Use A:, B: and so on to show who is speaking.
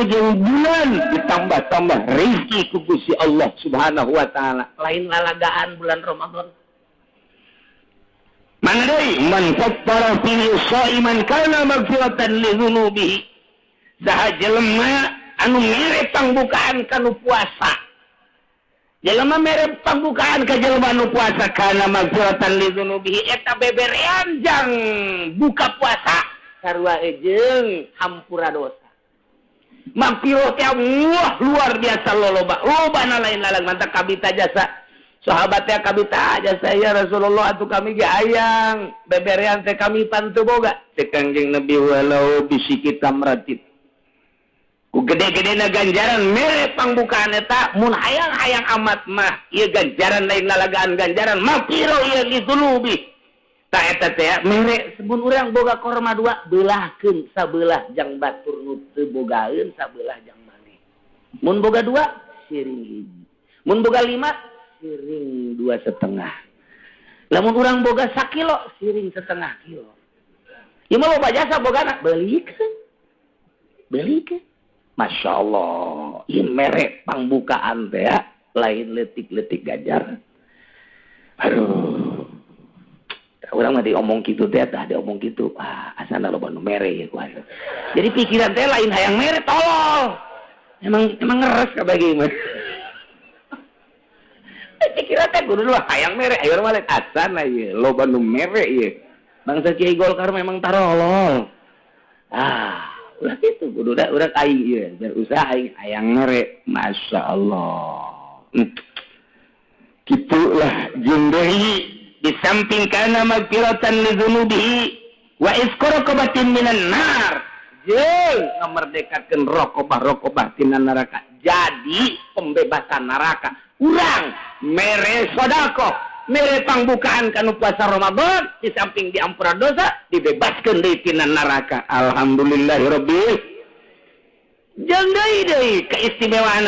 A: Jeung bulan ditambah-tambah rezeki ku Gusti Allah Subhanahu wa Taala. Lain lalagaan bulan Ramadan. Mana deui? Man fattara fihi shaiman kana maghfiratan li dzunubihi. Saha jelema anu mere pangbukaan kanu puasa, jelema mere pangbukaan ka jelema anu puasa, kana maghfiratan li dzunubihi, eta beberean jang buka puasa sarua jeung hampura dosa. Magfirah teh, wah, luar biasa loloba lobana, lain lalang. Mantap kabita jasa sahabat teh, kabita jasa, "Ya Rasulullah, atuh kami ge hayang beberean teh, kami pan teu boga." Cek Kangjeng Nabi, "Walau bisyiqqi tamratin." Ku gede-gedena ganjaran mere pangbukaan eta. Mun hayang-hayang amat mah ieu ganjaran lain lalagaan, ganjaran magfirah ieu li dzunubi. Ta eta teh mere sebun urang boga korma dua, beulahkeun sabelah jang batur nu teu bogaeun, sabelah jang maneh. Mun boga dua, siring hiji. Mun boga lima, siring 2,5. Lamun urang boga sakilo, siring setengah kilo. Ieu mah loba jasa bogana, beulikeun, beulikeun. Masya Allah, ieu mere pangbukaan teh ya, lain letik-letik ganjaran. Aduh, urang mah diomong kitu teh, tah diomong kitu, ah, asana loba nu mere ya ku. Jadi pikiran teh lain hayang mere, tolol. Emang emang ngeres kabagi mah. Pikiran teh kudu lu hayang mere, ayo mah asana ieu loba nu mere ieu. Bangsa Kiai Golkar memang tarolol. Ah, ulah kitu, kudu da urang aing ieu berusaha aing hayang mere. Masya Allah. Gitulah. Jeung deui, di samping kana magfiratan li dzunubihi wa itqu raqabatin minan nar, jeung ngamerdekakeun raqabah-raqabah tina neraka. Jadi pembebasan neraka. Urang mere sedekah, mere pangbukaan kanu puasa Ramadan, di samping diampura dosa, dibebaskeun deui tina neraka. Alhamdulillahirabbil. Jeung deui deui keistimewaan.